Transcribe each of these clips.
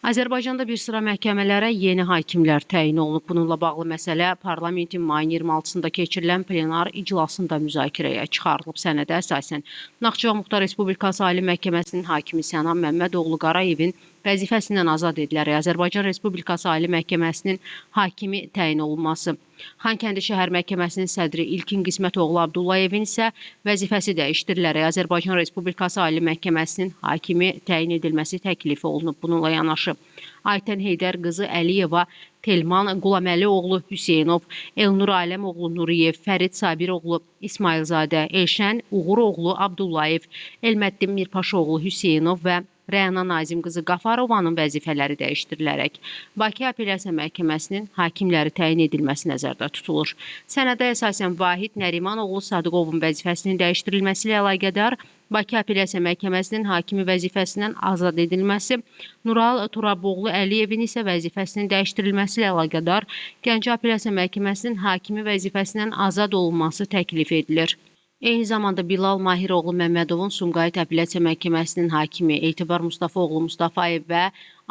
Azərbaycanda bir sıra məhkəmələrə yeni hakimlər təyin olunub. Bununla bağlı məsələ parlamentin mayın 26-sında keçirilən plenar iclasında müzakirəyə çıxarılıb. Sənədə əsasən Naxçıvan Muxtar Respublikası Ali Məhkəməsinin hakimi Sənan Məmmədoğlu Qarayevin vəzifəsindən azad edilərək Azərbaycan Respublikası Ali Məhkəməsinin hakimi təyin olunması, Xankəndi şəhər məhkəməsinin sədri İlkin Qismətoğlu Abdullayevin isə vəzifəsi dəyişdirilərək Azərbaycan Respublikası Ali Məhkəməsinin hakimi təyin edilməsi təklif olunub. Bununla yanaşı Aytən Heydər qızı Əliyeva, Telman Qulaməli oğlu Hüseynov, Elnur Aləmoğlu Nuriyev, Fərid Sabiroğlu İsmayılzadə, Elşən Uğuroğlu Abdullayev, Elməddin Mirpaşaoğlu Hüseynov və Rəna Nazim qızı Qafarovanın vəzifələri dəyişdirilərək Bakı Apellyasiya Məhkəməsinin hakimləri təyin edilməsi nəzərdə tutulur. Sənədə əsasən Vahid Nərimanoğlu Sadıqovun vəzifəsinin dəyişdirilməsi ilə əlaqədar Bakı Apellyasiya Məhkəməsinin hakimi vəzifəsindən azad edilməsi, Nural Turaboğlu Əliyevin isə vəzifəsinin dəyişdirilməsi ilə əlaqədar Gəncə Apellyasiya Məhkəməsinin hakimi vəzifəsindən azad olunması təklif edilir. Eyni zamanda Bilal Mahiroğlu Məmmədovun Sumqayıt Apellyasiya Məhkəməsinin hakimi Etibar Mustafaoğlu Mustafayev və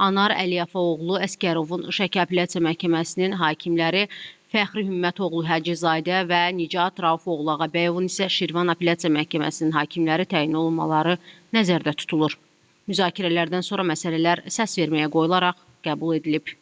Anar Əliyafaoğlu Əsgərovun Şəki Apellyasiya Məhkəməsinin hakimləri Fəxri Hümmətoğlu Həcızadə və Nicat Raufoğlu Ağabəyovun isə Şirvan Apellyasiya Məhkəməsinin hakimləri təyin olunmaları nəzərdə tutulur. Müzakirələrdən sonra məsələlər səs verməyə qoyularaq qəbul edilib.